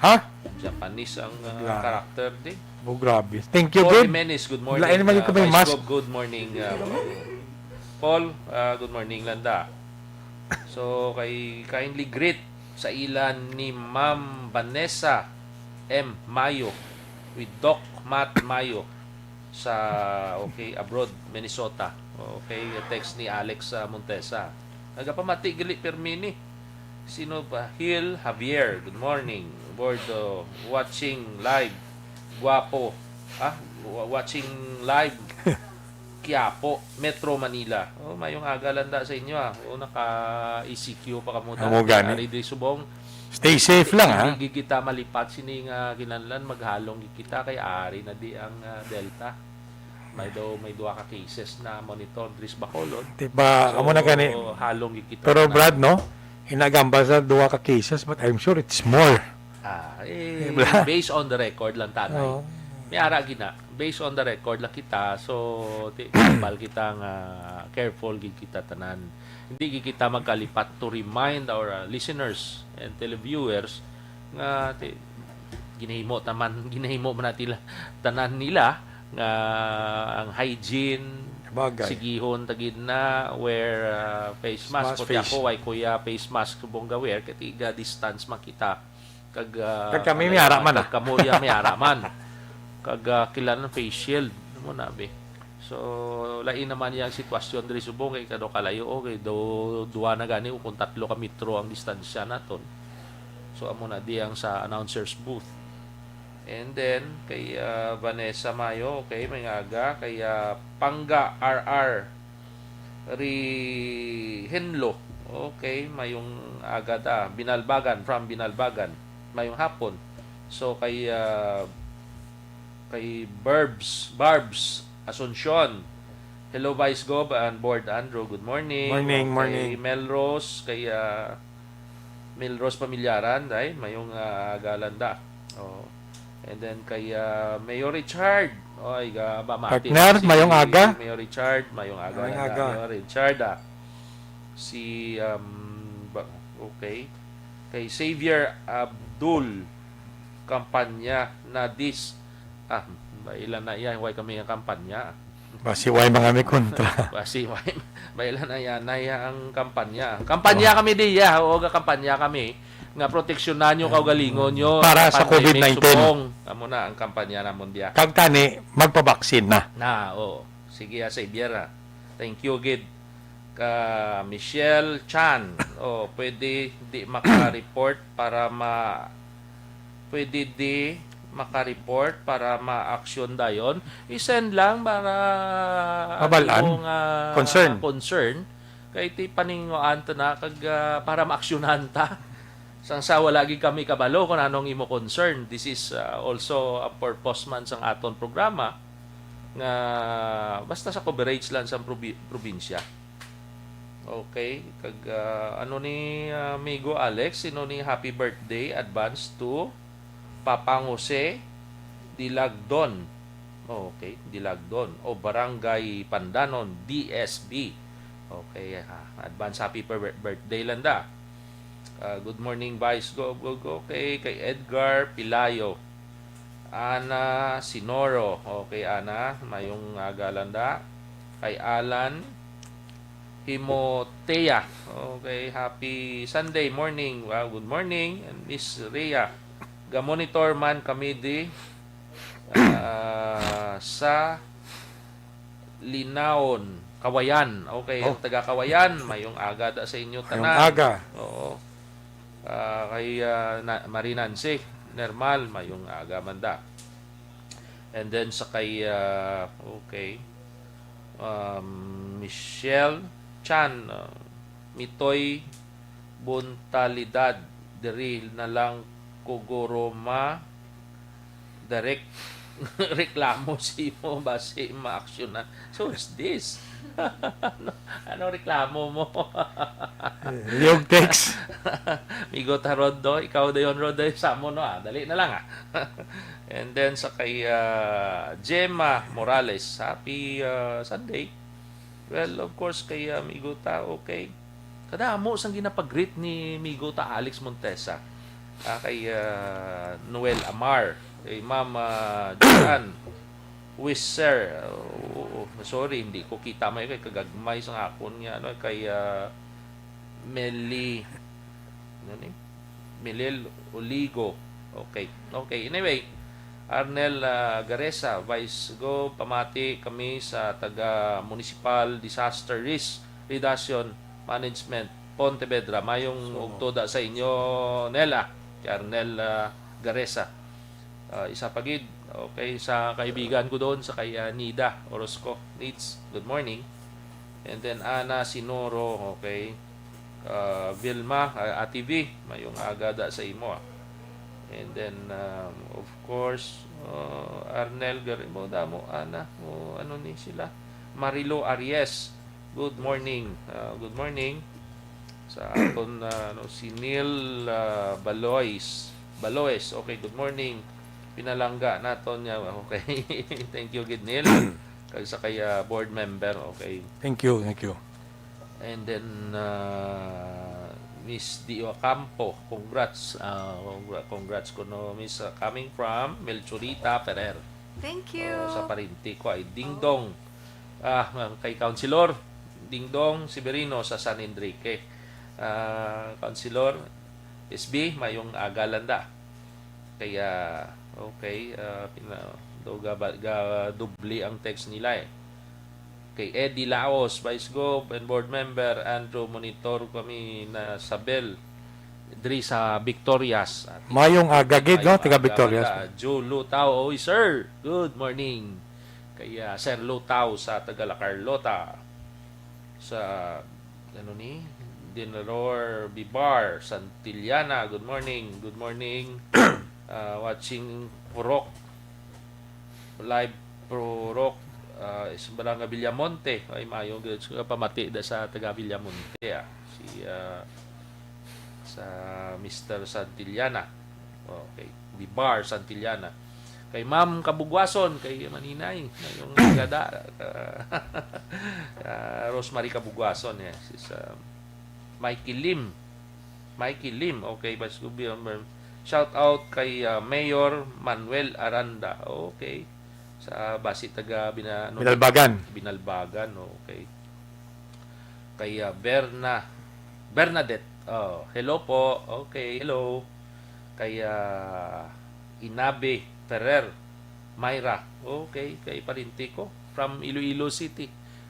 Ha? Japanese ang, ah, Gra-, character di. Oh, grabe. Thank you, Paul good. Jimenez, good morning. Lain naman yung Ah, kamay Vice mask. Gov, good morning, ah, Paul, ah, good morning, Landa. So, kay, kindly greet sa ilan ni Ma'am Vanessa M Mayo with Doc Matt Mayo sa, okay, abroad, Minnesota. Okay, text ni Alex, ah, Montesa. Nagapamati gali permi ni. Sino pa? Hill Javier, good morning. Bordo, watching live. Guwapo. Ah, wa-, watching live. Quiapo, Metro Manila. Oh, mayong aga lang da sa inyo, ah. Oh, naka E C Q pa kamo da. Amo gani. Ari di subong. Stay safe lang, ha? Hindi gid kita malipat sini nga kinahanglan, maghalong gid kita kay ari na di ang, ah, Delta. May daw, may duha ka cases na monitor diri sa Bacolod. Di ba, So, amo na gani. Halong gid kita Pero na Brad, no? Inagamba sa duha ka cases, but I'm sure it's more. Ah, eh, Di ba? Based on the record lang, tanay. Oo. May ara gina, based on the record lang kita, so, ti-, tambal kita nga careful gid kita tanan. Hindi gid kita magkalipat to remind our, uh, listeners and televiewers nga ti-, ginahimo taman, ginahimo man na tila, tanan nila nga ang hygiene, Bagay. sigihon ta gid na, wear, uh, face mask. Mask, Pati face. Ako, way ko ya face mask, subong ga-wear, kay tiga distance man kita. Kag, ah, Kag kami, may ara man, kag ah. kamo, ya, may ara man. Kag, ah, kailangan face shield. Ano mo na, be? So, lain naman yang sitwasyon diri subong kay kado kalayo, okay, do, duwa na gani o kung tatlo ka metro ang distansya naton. So, amo na di ang sa announcer's booth. And then, kay, ah, Vanessa Mayo, okay, may aga. Kay, ah, Pangga R R Rihenlo, okay, mayong aga da. Binalbagan, from Binalbagan, mayong hapon. So, kay, ah, kay Barbs, Barbs Asuncion. Hello, Vice Gov and Board Andrew. Good morning. Morning, Okay, morning. Melrose, kay, ah, Melrose Pamilyaran, day, mayong, ah, aga lang da. Oh. And then kay, ah, Mayor Richard. Oy, ga, ba, Martin, Partner, si mayong aga. Mayor Richard, mayong aga Mayong lang da. aga. Mayor Richard, ah. Si, um, ba, okay. Kay Xavier Abdul Campanya Nadis. Ah, ba, ilan na iya, way kami nga kampanya. Basi way mga may kontra. Basi way, may lang na yan, na yan ang kampanya. Kampanya kami diya, o kampanya kami nga proteksyonan nyo, kaugalingon nyo. Para sa Pandemic COVID nineteen. Subong. Amo na ang kampanya namon diya. Kag tani, magpabaksin na. Na, oo. Sige, ah, Xavier, ah. Thank you, gid. Ka Michelle Chan. Oh, pwede di maka-report para ma... Pwede di maka-report para ma-action dayon. I-send lang para Mabalaan. Imo nga Concern. Concern. Kay ti paninguan ta na kag, ah, para ma-actionan ta. Sang sa wala gid kami kabalo kung anong imo concern. This is, ah, also a purpose man sang aton programa nga basta sa coverage lang sang probi-, probinsya. Okay, kag, ah, ano ni, ah, amigo Alex, sino ni happy birthday advance to Papang Jose Dilagdon. Okay, Dilagdon o Barangay Pandanon, D S B. Okay, ha, advance happy per-, birthday lang da. Ah, good morning, Vice Go, Go, Go. Okay, kay Edgar Pilayo. Ana Sinoro. Okay, Ana, mayong aga lang da. Kay Alan Himotea. Okay, happy Sunday morning. Wow, good morning. And Miss Rhea, ga-monitor man kami di, ah, sa Linaon, Kawayan. Okay, ang Oh. taga Kawayan, mayong aga da sa inyo Mayong tanan. Aga. Oo. Ah, kay, ah, na, Marie Nancy, normal, mayong aga man da. And then sa kay, ah, okay, um, Michelle Chan, ah, Mitoy Buntalidad, diri na lang kuguro ma direct reklamo si mo basi ma-actionan. So, what's this? Ano, ano reklamo mo? Yung text. Migo ta, Rod, no? Ikaw dayon, Rod, ay sa mo, no? Ah, dali na lang, ah. And then sa kay, ah, Gemma Morales, happy, ah, Sunday. Well, of course, kay, ah, amigo ta, okay. Kadamo sang ginapag-greet ni amigo ta Alex Montesa. Ah, kay, ah, Noel Amar, kay Ma'am, ah, Joanne Wisser. Oo, sorry, hindi ko kita may kay kagagmay sa akon nga, ano, kay, ah, Meli, ano ni? Melil Oligo. Okay. Okay. Anyway, Arnel, ah, Garesa, Vice Go, pamati kami sa taga Municipal Disaster Risk Reduction Management, Pontevedra. Mayong ugtoda sa inyo, Nela, kay Arnel, ah, Garesa. Ah, isa pa gid, okay, sa kaibigan ko doon, sa kay, ah, Nida Orozco. Nids, good morning. And then Ana Sinoro, okay. Ah, Vilma, ah, Ate V, mayong aga da sa imo, ah. And then, um, of course, uh, Arnel Garimo, damo, Ana, o ano ni sila? Marilo Aries, good morning. Ah, good morning. Sa aton, ah, ano, si Neil, ah, Balois. Balois, okay, good morning. Pinalangga naton niya. Okay. Thank you, gid, Neil. Kag sa kay, ah, board member, okay. Thank you, thank you. And then, uh, Miss Dio Campo, congrats. Uh, congra- congrats ko, no, Miss, uh, coming from Melchorita Ferrer. Thank you. Oh, sa parinti ko ay Dingdong. Ah, kay Councilor Dingdong Severino sa San Enrique. Ah, Councilor S B, mayong aga lang da. Kaya, okay, ah, pina, do, ga, ga, doble ang text nila eh. Kay Eddie Laos, Vice Gov and Board Member, Andrew, monitor kami na sa Bell, diri sa Victorias. Ati, Mayong aga gid, no, mayong taga aga Victorias. Banda. Joe Lutao, oy, sir. Good morning. Kay, ah, Sir Lutao sa taga La Carlota. Sa, ano ni? Dinalor Bibar, Santillana. Good morning. Good morning. Ah, watching Purok. Live Purok. Ah, sa Barangay Villamonte. Ay, mayo gid sa pamati da sa taga Villamonte, ah. Si, ah, sa Mister Santillana. Okay. Bibar Santillana. Kay Ma'am Kabugwason, kay Maninay, yung gada, ah, ah, Rosemary Kabugwason, eh, si sa Mikey Lim. Mikey Lim, okay, Vice Gov, um, shout out kay, ah, Mayor Manuel Aranda. Okay. Sa basi taga Bina-, ano, Binalbagan. Binalbagan, okay. Kay, ah, Berna-, Bernadette. Oh, hello po. Okay, hello. Kay, ah, Inabe Ferrer, Myra. Okay, kay parinti ko from Iloilo City.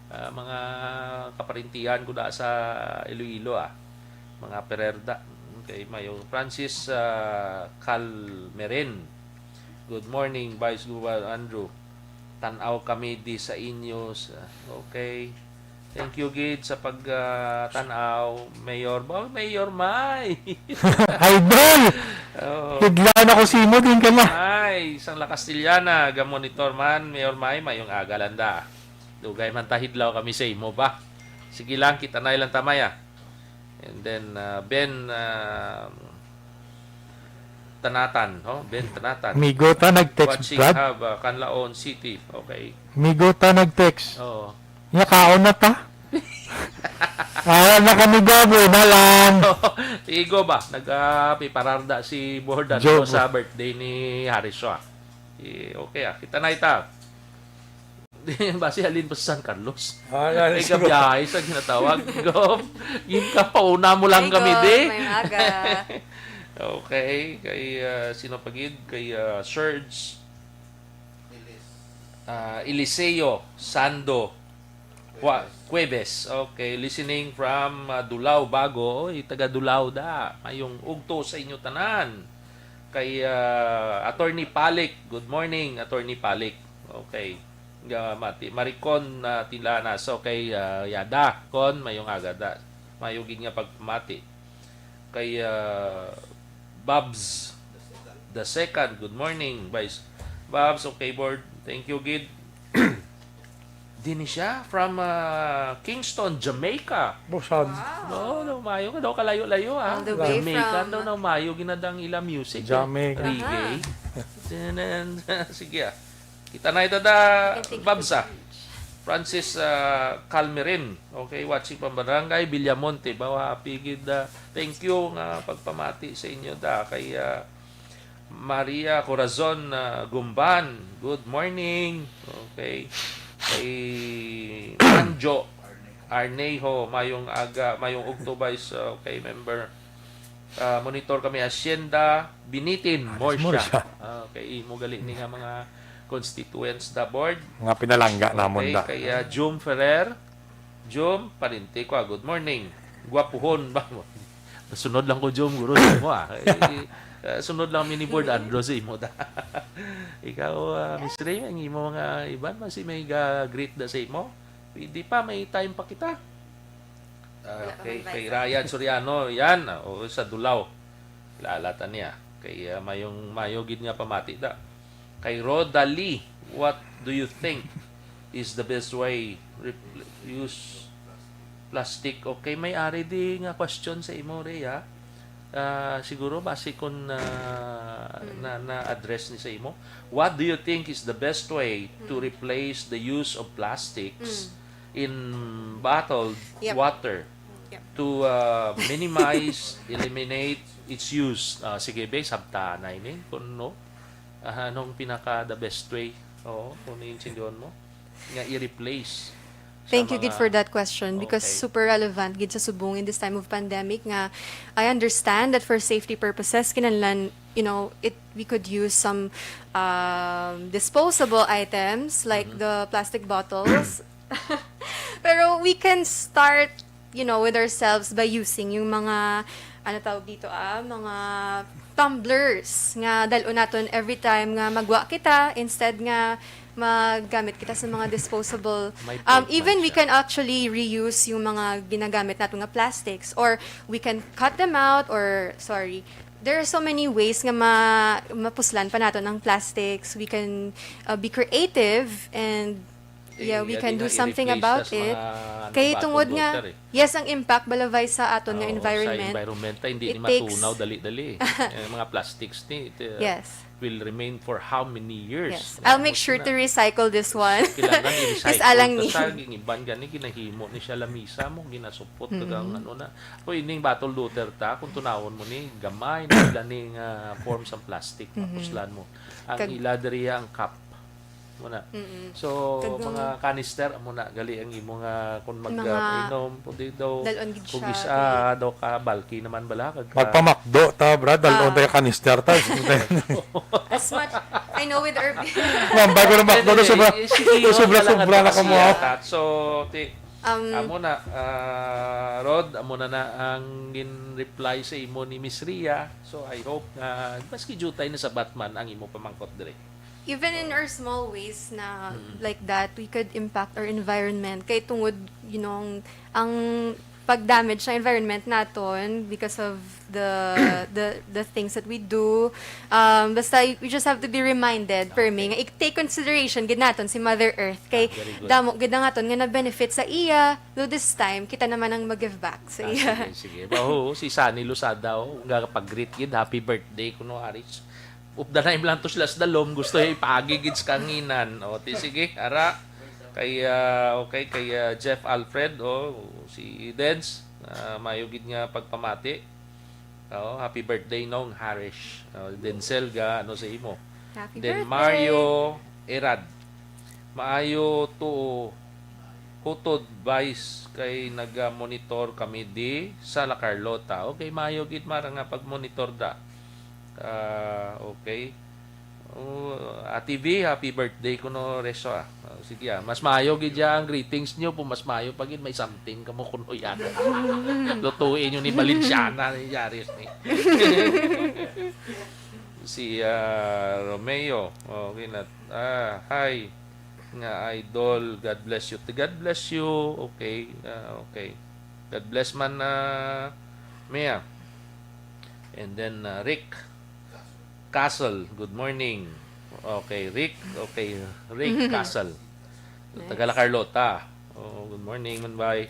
Ah, mga kaparintihan ko da sa Iloilo, ah. Mga Ferrer da. Okay, mayo. Francis, ah, Calmerin. Good morning, Vice Gobernador Andrew. Tan-aw kami di sa inyo. Sa, okay. Thank you gid sa pag, ah, tan-aw, Mayor. Ba, Mayor May. Idol! Oo. Hidlaw na ko simo, din ka na. Ay, isang La Castellana, ga-monitor man, Mayor May, mayong aga lang da. Dugay man ta hidlaw kami sa imo ba. Sige lang, kita na lang ta, May, ah. And then, uh, Ben, uh, Tanatan, no? Ben Tanatan. Migo ta nag-text, Watching Brad. Have, uh, Canlaon City. Okay. Migo ta nag-text. Oo. Nya kaon na ta. Awa na kami, Gob, na lang. Igo ba? Nag, uh, pipararda si Bordan Job. Sa birthday ni Harris, ah. Eh, okay, ah. Kita na ita. Basi halin pa sa San Carlos. Ah, na, Ay, siguro. Kabiyahe sa ginatawag. Gob, yun ka, pauna mo lang Ay, kami, Gob, di. May aga. Okay, kay, ah, sino pa gid? Kay, ah, Serge, ah, Eliseo Sando Cua-, Cueves. Okay, listening from, ah, Dulao, Bago. Oy, taga Dulao da. Mayong ugto sa inyo tanan. Kay, ah, Attorney Palik. Good morning, Attorney Palik. Okay. Nga mati. Maricon, ah, Tinlanas. Okay, ah, Yada. Con, mayong aga da. Mayo gid nga pagpamati. Kay, ah, Babs the second. Good morning, Vice. Babs, okay, board. Thank you, gid. Dini siya from, ah, Kingston, Jamaica. Busan. Wow. No, no, mayo ka daw kalayo-layo, ah. All the way Jamaica from daw na mayo ginadang ila music, eh. Jamaica. Reggae. Aha. Then, and, sige, ah. Kita na ito da, I think Babs, ah. Francis, ah, Calmerin. Okay, watching from Barangay Villamonte. Bawa, happy gid, ah. Thank you nga pagpamati sa inyo da kay, ah, Maria Corazon, ah, Gumban. Good morning. Okay. Kay Manjo Arnejo, mayong aga, mayong ugto, Vice, okay, member. Ah, monitor kami, Hacienda Binitin, Aris Murcia. Murcia. Ah, okay, imo gali ni nga mga constituents da, board. Nga pinalangga namon Okay, da. Kay, ah, Jum Ferrer. Jum, parinti ko, ah, good morning. Gwapuhon ba mo? Sunod lang ko, Jum, guro, sa imo, ah. Eh, ah, sunod lang mi ni Board Andrew sa imo, da. Ikaw, ah, Miss Ray, ang imo mga iban, basi may ga-greet da sa imo? Pwede pa, may time pa kita. Ah, Wala pa kay, may kay vice. Ryan Soriano, yan, ah, o, sa Dulao. Lalata niya. Kay, ah, mayong, mayo gid nga pamati da. Kay Rhoda Lee, what do you think is the best way repl-, use plastic? Okay, may ari di nga question sa imo, Rhea. Ah, siguro basi kun, ah, Mm. na, na-address ni sa imo. What do you think is the best way to Mm. replace the use of plastics Mm. in bottled Yep. water Yep. to, ah, minimize, eliminate its use? Ah, sige, be, sabta na ini, kung no. Ah, anong pinaka the best way? Oo, kung naintindihan mo, nga i-replace sa Thank you, gid, mga for that question, because Okay. super relevant gid sa subong in this time of pandemic nga I understand that for safety purposes, kinahanglan, you know, it, we could use some, um, disposable items like Mhm. the plastic bottles. Pero we can start, you know, with ourselves by using yung mga, ano tawag dito, ah, mga tumblers nga dal-on naton every time nga magwa kita, instead nga maggamit kita sa mga disposable. May Um, point even man we siya. can actually reuse yung mga ginagamit nato nga plastics, or we can cut them out, or, sorry, there are so many ways nga ma-, mapuslan pa nato ng plastics. We can, uh, be creative and, yeah, Iya, we can di do na something i-replace about tas it. Mga, ano, Kay bottle tungod nga, water, eh. yes, ang impact balabay sa aton nga Oo, sa environment, environment, ay, hindi it ni takes matunaw dali-dali, eh. Eh, mga plastics ni, it, uh, Yes. will remain for how many years? Yes. Nga I'll make mo sure sina- to recycle this one. Kailangan i-recycle Is alang ta ni. sa, ging-, iban gani, ginahimo ni siya lamisa mo, ginasupot, Mm. tagang ano na. O, ining bottle water ta, kung tunawon mo ni, gamay na sila ni nga form sa plastic, Mhm. mapuslan mo. Ang Kag- ila diri ang cup. Muna. Mm-mm. So, Kag ang mga canister, amo na, gali ang imo nga, kung Mga mag-inom, pwede daw, dal-on gid kung siya, isa, daw ka, bulky naman bala, kag ka, Magpamakdo ta, Brad. Dalon Ah. tayo kanister ta. As much, I know with Herb, Ma'am, bago na makdo na Anyway, sobra. sige, wala Sobra, lang sobra na advice kamo. Yata. So, ti, um, amo na, ah, Rod, amo na na ang gin-reply sa imo ni Miss Ria. So, I hope nga, maski jutay na sa Batman ang imo pamangkot dire. Even in our small ways na Mm. like that, we could impact our environment. Kay tungod, you know, ang, ang pag-damage sa environment naton because of the the the things that we do. Um, basta y- we just have to be reminded, permi, Okay. Nga i-take consideration gid naton si Mother Earth. Kay Ah, very good. Damo gid ang aton nga na-benefit sa iya. Though this time, kita naman ang mag-give back sa Ah, iya. Sige, sige. Ba, oo, si Sunny Losada, oh, nga pag-greet gid, "Happy birthday," kuno, Aris. Upda na im lang to sila sa dalom, gusto yung ipaagi gid sa kanginan. O, ti, sige, ara. Kay, ah, okay, kay, ah, Jeff Alfred, oh, si Dens, ah, mayo gid nga pagpamati. Oh, happy birthday, Nong Harish. Oh, Denzel ga, ano sa imo? Happy Then birthday. Mario Erad. Maayo to, hutod, Vice, kay naga-monitor kami di sa La Carlota. Okay, maayo gid, Mara, nga pag-monitor da. Ah, okay. Oh, Ate V, happy birthday kuno, Reso, ah. Oh, sige, ah. Mas maayo gid ya ang greetings nyo po. Mas maayo pa gid may something kamo kuno yan. Lutuin nyo ni Valenciana, ni Yaris, ni. Si, ah, Romeo. Okay na. Ah, hi. Nga idol, God bless you. God bless you. Okay. Ah, okay. God bless man, ah, Mia. And then, ah, Rick Castle, good morning. Okay, Rick. Okay, Rick Castle. Nice. Taga La Carlota. Oh, good morning, man, bay.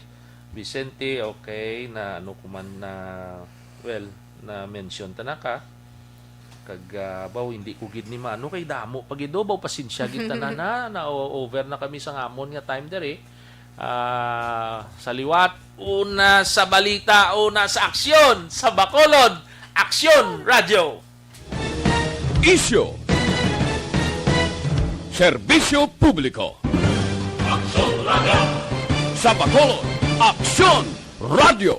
Vicente, okay, na ano ko man na, well, na mention ta na ka. Kag, ah, baw, hindi ko gid ni maano kay damo pa gid, oh, baw, pasensya gid tanan, ha, na o- over na kami sa ngamon nga time dere. Ah, sa liwat, una sa balita, una sa aksyon, sa Bacolod, Aksyon Radio. Isyu. Serbisyo publiko. Sa Bacolod, Aksyon Radio.